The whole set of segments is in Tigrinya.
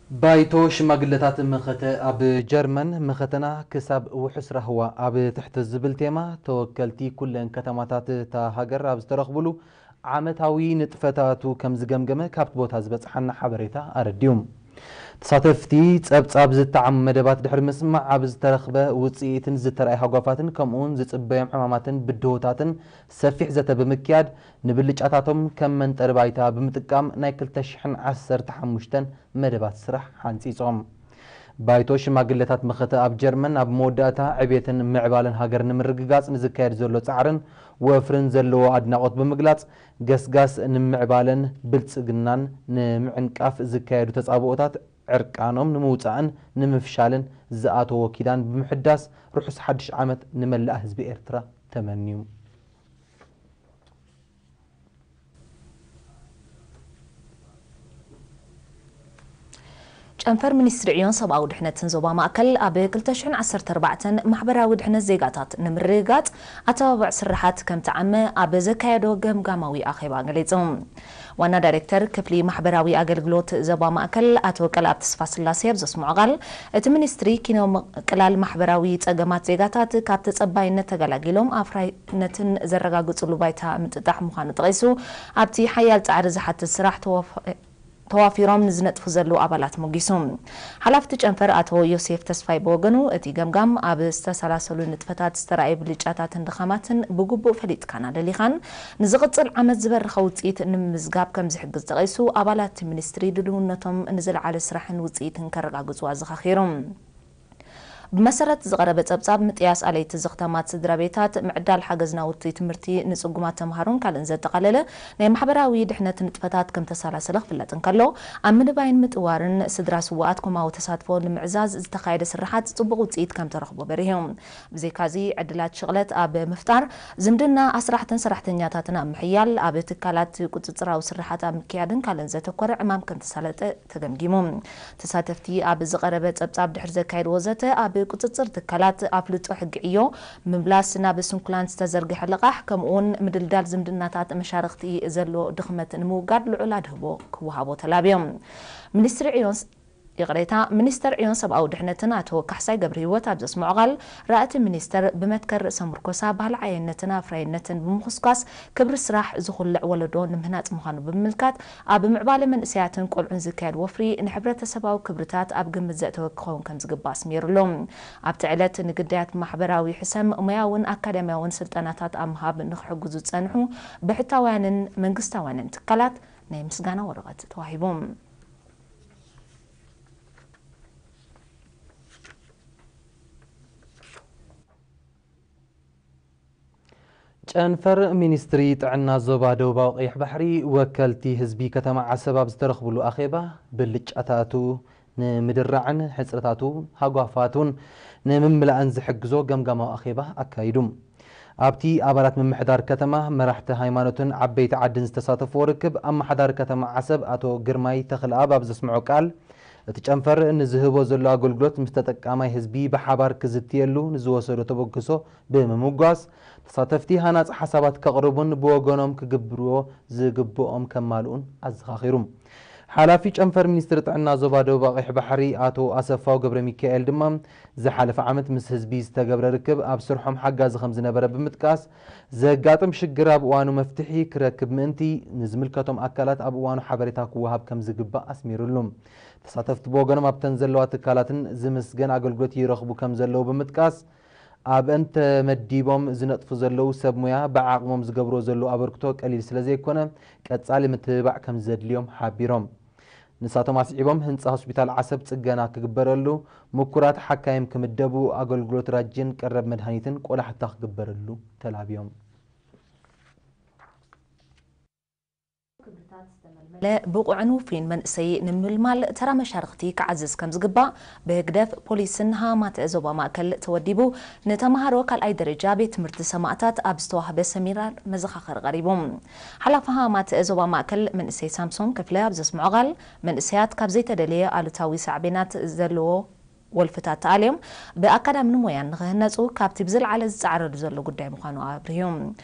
ባይቶ ሽማግለታት መኸተ ኣብ ጀርመን፣ መኸተና ክሳብ ውሑስ ራህዋ ኣብ ትሕቲ ዝብል ቴማ፣ ተወከልቲ ኩለን ከተማታት እታ ሃገር ኣብ ዝተረኽብሉ ዓመታዊ ንጥፈታቱ ከም ዝገምገመ ካብቲ ቦታ ዝበጽሓና ሓበሬታ ኣረዲኡ። ተሳተፍቲ ጸብጻብ ዝተዓሙ መደባት ድሕሪ ምስማዕ፣ ኣብ ዝተረኽበ ውጽኢትን ዝተራእየ ሃጓፋትን ከምኡውን ዝጽበዮም ዕማማትን ብድሆታትን ሰፊሕ ዘተ ብምክያድ፣ ንብልጫታቶም ከም መንጠሪ ባይታ ብምጥቃም ናይ ክልተ ሽሕን ዓሰርተ ሓሙሽተን መደባት ስራሕ ሓንጺጾም። ባይቶ ሽማግለታት መኸተ ኣብ ጀርመን ኣብ መወዳእታ ዕብየትን ምዕባለን ሃገር ንምርግጋጽ ንዝካየድ ዘሎ ጻዕርን ወፍርን ዘለዎ ኣድናቖት ብምግላጽ፣ ገስጋስ ንምዕባለን ብልጽግናን ንምዕንቃፍ ዝካየዱ ተጻብኦታት ዕርቃኖም ንምውጻእን ንምፍሻልን ዝኣተዎ ኪዳን ብምሕዳስ፣ ርሑስ ሓድሽ ዓመት ንመላእ ህዝቢ ኤርትራ ተመንዩ። ጨንፈር ሚኒስትሪ ዕዮን ሰብኣዊ ድሕነትን ዞባ ማእከል ኣብ ክልተ ሽሕን ዓሰርተ ኣርባዕተን ማሕበራዊ ድሕነት ዜጋታት ንምርግጋጽ ኣተባባዕ ስራሓት ከም ተዓመ ኣብ ዘካየዶ ገምጋማዊ ኣኼባ ገሊጹ። ዋና ዳይሬክተር ክፍሊ ማሕበራዊ ኣገልግሎት ዞባ ማእከል ኣቶ ቀልኣብ ተስፋስላሴ ኣብ ዘስምዖ ቃል፣ እቲ ሚኒስትሪ ኪኖ ምቅላል ማሕበራዊ ጸገማት ዜጋታት ካብ ተጸባይነት ተገላጊሎም ኣፍራይነትን ዘረጋግጽሉ ባይታ ምጥጣሕ ምዃኑ ጠቒሱ፣ ኣብቲ ሓያል ጻዕሪ ዝሓትት ስራሕ ተወፍ-፣ ተዋፊሮም ንዝነጥፉ ዘለዉ ኣባላት ሞጊሱ። ሓላፊ እቲ ጨንፈር ኣቶ ዮሴፍ ተስፋይ ብወገኑ፣ እቲ ገምጋም ኣብ ዝተሰላሰሉ ንጥፈታት ዝተራእዩ ብልጫታትን ድኻማትን ብግቡእ ፈሊጥካን ኣደሊኻን ንዝቕጽል ዓመት ዝበረኸ ውጽኢት ንምምዝጋብ ከም ዝሕግዝ ጠቒሱ፣ ኣባላት እቲ ሚኒስትሪ ድልውነቶም ንዝለዓለ ስራሕን ውጽኢትን ከረጋግጹ ኣዘኻኺሩ። ብመሰረት ዝቐረበ ጸብጻብ፣ ምጥያስ ኣለይቲ ዘኽታማት ስድራ ቤታት፣ ምዕዳል ሓገዝ ናውቲ ትምህርቲ ንጽጉማት ተምሃሮን ካልእን ዘጠቓለለ ናይ ማሕበራዊ ድሕነት ንጥፈታት ከም ተሰላሰለ ክፍለጥ እንከሎ፣ ኣብ ምንባይን ምጥዋርን ስድራ ስዉኣት ኮማዊ ተሳትፎ ንምዕዛዝ ዝተኻየደ ስርሓት ጽቡቕ ውጽኢት ከም ተረኽቦ በሪሁ። ብዘይካዚ፣ ዕድላት ሽቕለት ኣብ ምፍጣር፣ ዝምድና ኣስራሕትን ሰራሕተኛታትን ኣብ ምሕያል፣ ኣብ ትካላት ቁጽጽራዊ ስርሓት ኣብ ምክያድን ካልእን ዘተኮረ ዕማም ከም ተሳለጠ ተገምጊሙ። ተሳተፍቲ ኣብ ዝቐረበ ጸብጻብ ድሕሪ ዘካየድዎ ዘተ፣ ኣብ ቁጽጽር ትካላት ኣፍልጦ ሕጊ ዕዮ ምምላስ፣ ናብ ስንኩላን ዝተዘርግሐ ልቓሕ፣ ከምኡውን ምድልዳል ዝምድናታት መሻርኽቲ ዘሎ ድኽመት ንምውጋድ ልዑል ኣድህቦ ክወሃቦ ተላብዮም። ሚኒስትሪ ዕዮን ይቕሬታ፣ ሚኒስተር ዕዮን ሰብኣዊ ድሕነትን ኣቶ ካሕሳይ ገብረህይወት ኣብ ዘስምዖ ቃል፣ ራእቲ ሚኒስተር ብመትከል ርእሰ ምርኮሳ፣ ባህሊ ዓየነትን ኣፍራይነትን ብምኹስኳስ፣ ክብሪ ስራሕ ዝኹልዕ ወለዶ ንምህናጽ ምዃኑ ብምምልካት፣ ኣብ ምዕባለ መንእሰያትን ቆልዑን ዝካየድ ወፍሪ፣ ንሕብረተሰባዊ ክብርታት ኣብ ግምት ዘእተወ ክኸውን ከም ዝግባእ ኣስሚሩሉ። ኣብቲ ዕለት፣ ንግዳያት ማሕበራዊ ሕሰም፣ ሞያውን ኣካዳሚያውን ስልጠናታት ኣብ ምሃብ ንኽሕግዙ ዝጸንሑ ብሕታውያንን መንግስታውያንን ትካላት ናይ ምስጋና ወረቐት ተዋሂቡ። ጨንፈር ሚኒስትሪ ጥዕና ዞባ ደቡባዊ ቀይሕ ባሕሪ፣ ወከልቲ ህዝቢ ከተማ ዓሰብ ኣብ ዝተረኽብሉ ኣኼባ፣ ብልጫታቱ ንምድራዕን ሕጽረታቱ ሃጓፋቱን ንምምላእን ዝሕግዞ ገምጋማዊ ኣኼባ ኣካይዱ። ኣብቲ ኣባላት ምምሕዳር ከተማ፣ መራሕቲ ሃይማኖትን ዓበይቲ ዓድን ዝተሳተፍዎ ርክብ፣ ኣመሓዳሪ ከተማ ዓሰብ ኣቶ ግርማይ ተኽለኣብ ኣብ ዘስምዖ ቃል፣ እቲ ጨንፈር ንዝህቦ ዘሎ ኣገልግሎት ምስ ተጠቃማይ ህዝቢ ብሓባር ክዝትየሉ ንዝወሰዶ ተበግሶ ብምምጓስ፣ ተሳተፍቲ ሃናጺ ሓሳባት ከቕርቡን ብወገኖም ክግብርዎ ዝግብኦም ከማልኡን ኣዘኻኺሩ። ሓላፊ ጨንፈር ሚኒስትሪ ጥዕና ዞባ ደቡብ ቀይሕ ባሕሪ ኣቶ ኣሰፋው ገብረ ሚካኤል ድማ፣ ዝሓለፈ ዓመት ምስ ህዝቢ ዝተገብረ ርክብ ኣብ ስርሖም ሓጋዚ ከም ዝነበረ ብምጥቃስ፣ ዘጋጥም ሽግር ኣብ እዋኑ መፍትሒ ክረክብ ምእንቲ፣ ንዝምልከቶም ኣካላት ኣብ እዋኑ ሓበሬታ ክወሃብ ከም ዝግባእ ኣስሚሩሉ። ተሳተፍቲ ብወገኖም ኣብተን ዘለዋ ትካላትን ዝምስገን ኣገልግሎት ይረኽቡ ከም ዘለዉ ብምጥቃስ፣ ኣብአን ተመዲቦም ዝነጥፉ ዘለዉ ሰብ ሞያ ብዓቕሞም ዝገብርዎ ዘለዉ ኣበርክቶ ቀሊል ስለ ዘይኮነ፣ ቀጻሊ ምትብባዕ ከም ዘድልዮም ሓቢሮም። ንሳቶም ኣስዒቦም፣ ህንጻ ሆስፒታል ዓሰብ ጽገና ክግበረሉ፣ ምኩራት ሓካይም ክምደቡ፣ ኣገልግሎት ራጅን ቀረብ መድሃኒትን ቆላሕታ ክግበረሉ ተላብዮም። ብቑዕን ውፉይን መንእሰይ ንምምልማል ተራ መሻርኽቲ ክዓዝዝ ከም ዝግባእ ብህግደፍ ፖሊስን ሃማተ ዞባ ማእከል ተወዲቡ ንተምሃሮ ካልኣይ ደረጃ ቤት ትምህርቲ ሰማእታት ኣብ ዝተዋህበ ሰሚናር መዘኻኸሪ ቀሪቡ። ሓላፊ ሃማተ ዞባ ማእከል መንእሰይ ሳምሶን ክፍለ ኣብ ዘስምዖ ቃል፣ መንእሰያት ካብ ዘይተደለየ ኣሉታዊ ሳዕቤናት ዘለዎ ወልፍታት ተኣልዮም ብኣካዳምን ሞያን ንኽህነፁ ካብቲ ብዝለዓለ ዝፃዕረሉ ዘሎ ጉዳይ ምዃኑ ኣብርሁ።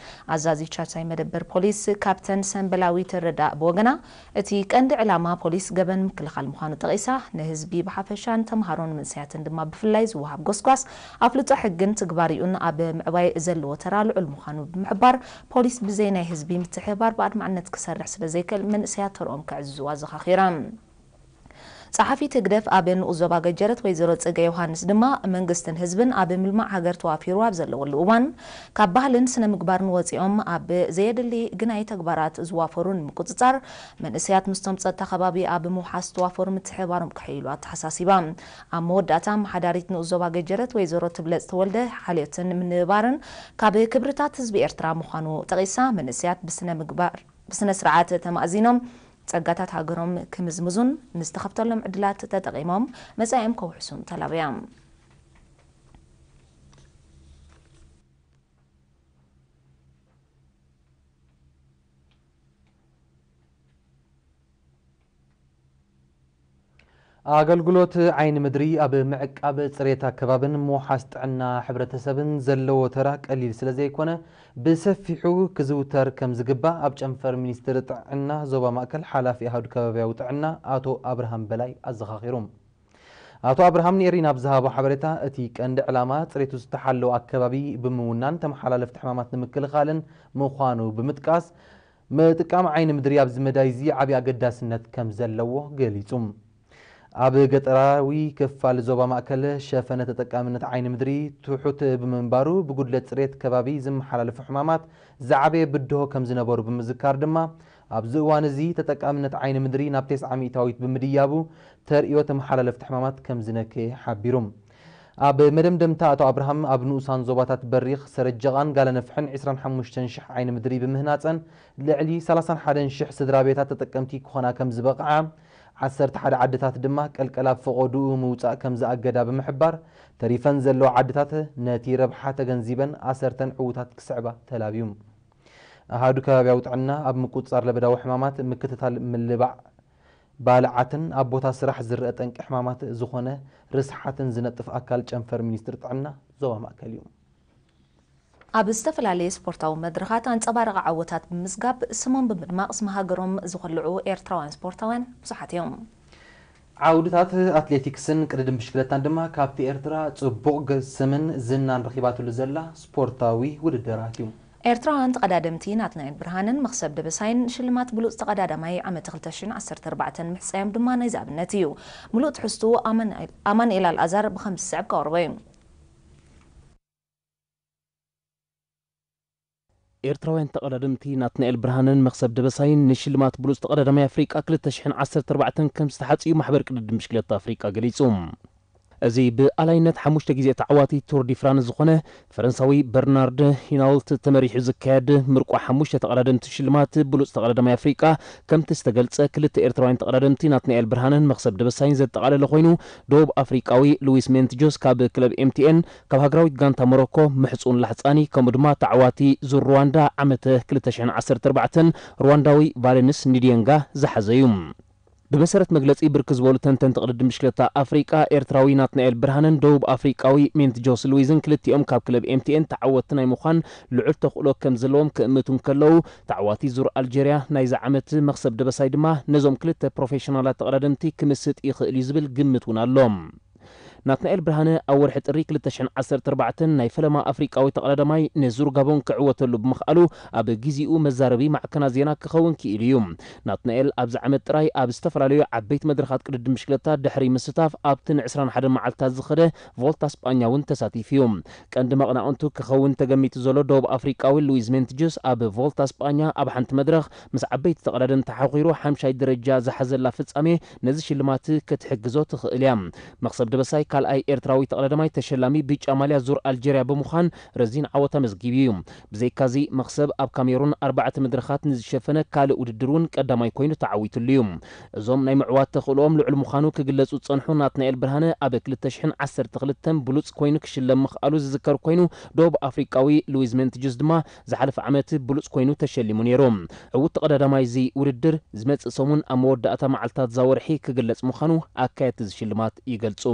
ኣዛዚ ቻቻይ መደበር ፖሊስ ካፕተን ሰንበላዊት ረዳእ ብወገና፣ እቲ ቀንዲ ዕላማ ፖሊስ ገበን ምክልኻል ምዃኑ ጠቒሳ፣ ንህዝቢ ብሓፈሻን ተምሃሮን መንእሰያትን ድማ ብፍላይ ዝወሃብ ጎስጓስ ኣፍልጦ ሕግን ትግባሪኡን ኣብ ምዕባይ ዘለዎ ተራ ልዑል ምዃኑ ብምሕባር፣ ፖሊስ ብዘይ ናይ ህዝቢ ምትሕብባር ብኣድማዕነት ክሰርሕ ስለዘይክእል መንእሰያት ተርኦም ከዕዝዝዎ ኣዘኻኺራ። ጸሓፊት ህግደፍ ኣብ ንኡስ ዞባ ገጀረት ወይዘሮ ጽገ ዮሃንስ ድማ መንግስትን ህዝብን ኣብ ምልማዕ ሃገር ተዋፊሩ ኣብ ዘለወሉ እዋን ካብ ባህልን ስነ ምግባርን ወጺኦም ኣብ ዘየድሊ ግናይ ተግባራት ዝዋፈሩ ንምቁጽጻር መንእሰያት ምስቶም ጸጥታ ከባቢ ኣብ ምውሓስ ዝተዋፈሩ ምትሕባሮም ክሕይሉ ኣተሓሳሲባ። ኣብ መወዳእታ ኣመሓዳሪት ንኡስ ዞባ ገጀረት ወይዘሮ ትብለጽ ተወልደ ሓልዮትን ምንባርን ካብ ክብርታት ህዝቢ ኤርትራ ምዃኑ ጠቒሳ መንእሰያት ብስነ ምግባር ብስነ ስርዓት ተማእዚኖም ጸጋታት ሃገሮም ክምዝምዙን ንዝተኸፍተሎም ዕድላት ተጠቒሞም መጻኢኦም ከውሕሱን ተላብያ። ኣገልግሎት ዓይኒ ምድሪ ኣብ ምዕቃብ ጽሬት ኣከባብን ምውሓስ ጥዕና ሕብረተሰብን ዘለዎ ተራ ቀሊል ስለ ዘይኮነ፣ ብሰፊሑ ክዝውተር ከም ዝግባእ ኣብ ጨንፈር ሚኒስትሪ ጥዕና ዞባ ማእከል ሓላፊ ኣሃዱ ከባብያዊ ጥዕና ኣቶ ኣብርሃም በላይ ኣዘኻኺሩ። ኣቶ ኣብርሃም ንኤሪና ኣብ ዝሃቦ ሓበሬታ፣ እቲ ቀንዲ ዕላማ ጽሬቱ ዝተሓለወ ኣከባቢ ብምውናን ተመሓላለፍቲ ሕማማት ንምክልኻልን ምዃኑ ብምጥቃስ፣ ምጥቃም ዓይኒ ምድሪ ኣብዚ መዳይ እዚ ዓቢ ኣገዳስነት ከም ዘለዎ ገሊጹ። ኣብ ገጠራዊ ክፋል ዞባ ማእከል ሸፈነ ተጠቃምነት ዓይኒ ምድሪ ትሑት ብምንባሩ፣ ብጉድለት ጽሬት ከባቢ ዝመሓላለፉ ሕማማት ዝዓበየ ብድሆ ከም ዝነበሩ ብምዝካር ድማ፣ ኣብዚ እዋን እዚ ተጠቃምነት ዓይኒ ምድሪ ናብ ተስዓ ሚእታዊት ብምድያቡ፣ ተርእዮ ተመሓላለፍቲ ሕማማት ከም ዝነከየ ሓቢሩ። ኣብ መደምደምታ ኣቶ ኣብርሃም፣ ኣብ ንኡሳን ዞባታት በሪኽ፣ ሰረጀቓን ጋለነፍሕን ዕስራን ሓሙሽተን ሽሕ ዓይኒ ምድሪ ብምህናጸን፣ ልዕሊ ሰላሳን ሓደን ሽሕ ስድራ ቤታት ተጠቀምቲ ክኾና ከም ዝበቕዓ፣ ዓሰርተ ሓደ ዓድታት ድማ ቀልቀል ኣብ ፈቖድኡ ምውጻእ ከም ዝኣገዳ ብምሕባር፣ ተሪፈን ዘለዋ ዓድታት ነቲ ረብሓ ተገንዚበን ኣሰርተን ዕዉታት ክስዕባ ተላብዩ። ኣሃዱ ከባብያዊ ጥዕና ኣብ ምቁጽጻር ለበዳዊ ሕማማት፣ ምክትታል ምልባዕ ባልዓትን ኣብ ቦታ ስራሕ ዝረኣ ጠንቂ ሕማማት ዝኾነ ርስሓትን ዝነጥፍ ኣካል ጨንፈር ሚኒስትሪ ጥዕና ዞባ ማእከል እዩ። ኣብ ዝተፈላለየ ስፖርታዊ መድረኻት ኣንጸባራቒ ዓወታት ብምምዝጋብ ስሞም ብምድማቕ ስም ሃገሮም ዝኾልዑ ኤርትራውያን ስፖርታውያን ብዙሓት እዮም። ዓውድታት ኣትሌቲክስን ቅድድም ብሽክለታን ድማ ካብቲ ኤርትራ ጽቡቕ ግ-፣ ስምን ዝናን ረኺባትሉ ዘላ ስፖርታዊ ውድድራት እዩ። ኤርትራውያን ተቐዳደምቲ ናትናኤል ብርሃንን መኽሰብ ደበሳይን ሽልማት ብሉጽ ተቐዳዳማይ ዓመት ክልተ ሽሕን ዓሰርተ ኣርባዕተን ምሕጻዮም ድማ ናይዚ ኣብነት እዩ። ምሉእ ትሕዝቱ ኣማኑኤል፣ ኣማኑኤል ኣልኣዛር ብኸምዚ ዝስዕብ ከቕርቦ እዩ። ኤርትራውያን ተቐዳደምቲ ናትናኤል ብርሃንን መኽሰብ ደበሳይን ንሽልማት ብሉጽ ተቐዳዳማይ ኣፍሪቃ ክልተ ሽሕን ዓሰርተ ኣርባዕተን ከም ዝተሓጽዩ ማሕበር ቅድድም ብሽክለታ ኣፍሪቃ ገሊጹ። እዚ ብኣላይነት ሓሙሽተ ግዜ ተዓዋቲ ቱር ዲ ፍራንስ ዝኾነ ፈረንሳዊ በርናርድ ሂናውልት ተመሪሑ ዝካየድ ምርቋ ሓሙሽተ ተቐዳደምቲ ሽልማት ብሉጽ ተቐዳዳማይ ኣፍሪቃ ከምቲ ዝተገልጸ ክልተ ኤርትራውያን ተቐዳደምቲ ናትናኤል ብርሃንን መኽሰብ ደበሳይን ዘጠቓለለ ኮይኑ፣ ደቡብ ኣፍሪቃዊ ሉዊስ ሜንትጆስ ካብ ክለብ ኤምቲኤን፣ ካብ ሃገራዊት ጋንታ ሞሮኮ ምሕጹን ላሕጻኒ፣ ከምኡ ድማ ተዓዋቲ ዙር ሩዋንዳ ዓመተ ክልተ ሽሕን ዓሰርተ ኣርባዕተን ሩዋንዳዊ ቫለንስ ኒዲየንጋ ዝሓዘ እዩ። ብመሰረት መግለጺ ብርክት ዝበሉ ተንተንቲ ቅድድም ብሽክለታ ኣፍሪቃ፣ ኤርትራዊ ናትናኤል ብርሃንን ደቡብ ኣፍሪቃዊ ሜንትጆስ ሉዊዝን ክልቲኦም ካብ ክለብ ኤምቲኤን ተዓወትቲ ናይ ምዃን ልዑል ተኽእሎ ከም ዘለዎም ክእምቱ እንከለዉ፣ ተዓዋቲ ዙር ኣልጀርያ ናይዚ ዓመት መኽሰብ ደበሳይ ድማ ነዞም ክልተ ፕሮፌሽናላት ተቐዳደምቲ ክምስጥ ይኽእል እዩ ዝብል ግምት እውን ኣሎ። ናትናኤል ብርሃነ ኣብ ወርሒ ጥሪ ክልተ ሽሕን ዓሰርተ ኣርባዕተን ናይ ፈለማ ኣፍሪቃዊ ተቐዳዳማይ ንዙር ጋቦን ክዕወተሉ ብምኽኣሉ ኣብ ግዜኡ መዛረቢ ማዕከናት ዜና ክኸውን ክኢሉ እዩ። ናትናኤል ኣብዚ ዓመት ጥራይ ኣብ ዝተፈላለዩ ዓበይቲ መድረኻት ቅድድም ብሽክለታ ድሕሪ ምስታፍ ኣብቲ ንዕስራን ሓደን መዓልታት ዝኸደ ቮልታ ስጳኛ እውን ተሳቲፉ እዩ። ቀንዲ መቐናቕንቱ ክኸውን ተገሚቱ ዘሎ ደቡብ ኣፍሪቃዊ ሉዊዝ ሜንትጅስ ኣብ ቮልታ ስጳኛ ኣብ ሓንቲ መድረኽ ምስ ዓበይቲ ተቐዳደምቲ ተሓኺሩ ሓምሻይ ደረጃ ዝሓዘላ ፍጻሜ ነዚ ሽልማት ክትሕግዞ ትኽእል እያ። መኽሰብ ደበሳይ ካልኣይ ኤርትራዊ ተቐዳዳማይ ተሸላሚ ብጫ ማልያ ዙር ኣልጀርያ ብምዃን ረዚን ዓወት ኣመዝጊቡ እዩ። ብዘይካዚ መኽሰብ ኣብ ካሜሩን ኣርባዕተ መድረኻት ንዝሸፈነ ካልእ ውድድር እውን ቀዳማይ ኮይኑ ተዓዊትሉ እዩ። እዞም ናይ ምዕዋት ተኽእሎኦም ልዑል ምዃኑ ክግለጹ ዝጸንሑ ናትናኤል ብርሃነ ኣብ ክልተ ሽሕን ዓሰርተ ክልተን ብሉጽ ኮይኑ ክሽለም ምኽኣሉ ዝዝከር ኮይኑ፣ ደቡብ ኣፍሪቃዊ ሉዊዝ ሜንትጅስ ድማ ዝሓለፈ ዓመት ብሉጽ ኮይኑ ተሸሊሙ ነይሩ። ዕዉት ተቐዳዳማይ እዚ ውድድር ዝመጽእ ሰሙን ኣብ መወዳእታ መዓልታት እዛ ወርሒ ክግለጽ ምዃኑ ኣካየድቲ እዚ ሽልማት ይገልጹ።